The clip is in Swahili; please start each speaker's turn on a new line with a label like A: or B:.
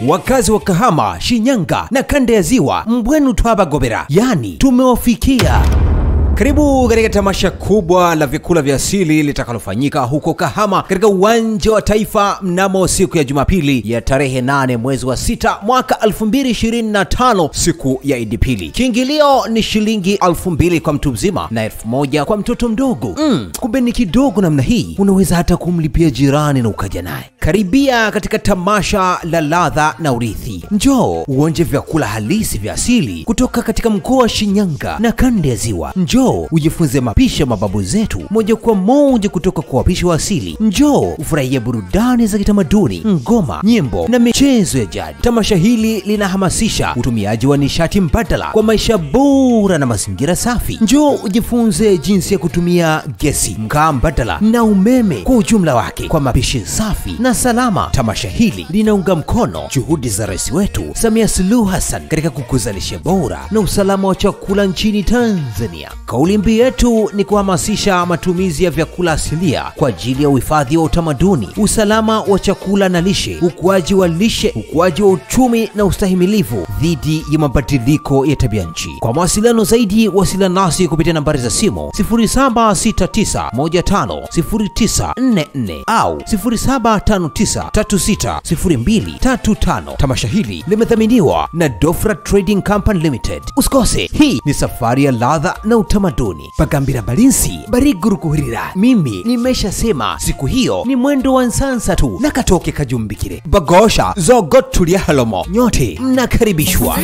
A: Wakazi wa Kahama, Shinyanga na kanda ya Ziwa, mbwenu twabagobera, yani tumewafikia. Karibu katika tamasha kubwa la vyakula vya asili litakalofanyika huko Kahama katika uwanja wa Taifa mnamo siku ya Jumapili ya tarehe 8 mwezi wa 6 mwaka 2025, siku ya Idi Pili. Kiingilio ni shilingi 2000 kwa mtu mzima na 1000 kwa mtoto mdogo. Kumbe ni kidogo namna hii, unaweza hata kumlipia jirani na ukaja naye. Karibia katika tamasha la ladha na urithi. Njoo uonje vyakula halisi vya asili kutoka katika mkoa wa Shinyanga na kanda ya Ziwa. Njoo ujifunze mapishi ya mababu zetu moja kwa moja kutoka kwa wapishi wa asili. Njoo ufurahie burudani za kitamaduni, ngoma, nyimbo na michezo ya jadi. Tamasha hili linahamasisha utumiaji wa nishati mbadala kwa maisha bora na mazingira safi. Njoo ujifunze jinsi ya kutumia gesi, mkaa mbadala na umeme kwa ujumla wake kwa mapishi safi na salama. Tamasha hili linaunga mkono juhudi za rais wetu Samia Suluhu Hassan katika kukuza lishe bora na usalama wa chakula nchini Tanzania. Kauli mbiu yetu ni kuhamasisha matumizi ya vyakula asilia kwa ajili ya uhifadhi wa utamaduni, usalama wa chakula na lishe, ukuaji wa lishe, ukuaji wa uchumi na ustahimilivu dhidi ya mabadiliko ya tabia nchi. Kwa mawasiliano zaidi, wasiliana nasi kupitia nambari za simu 0769150944 au 0759360235. Tamasha hili limedhaminiwa na Dofra Trading Company Limited. Usikose, hii ni safari ya ladha na utamaduni. Bagambira balinsi barigurukuhirira. Mimi nimeshasema siku hiyo ni mwendo wa nsansa tu na katoke kajumbikire. Bagosha zogotulia halomo. Nyote mnakaribishwa.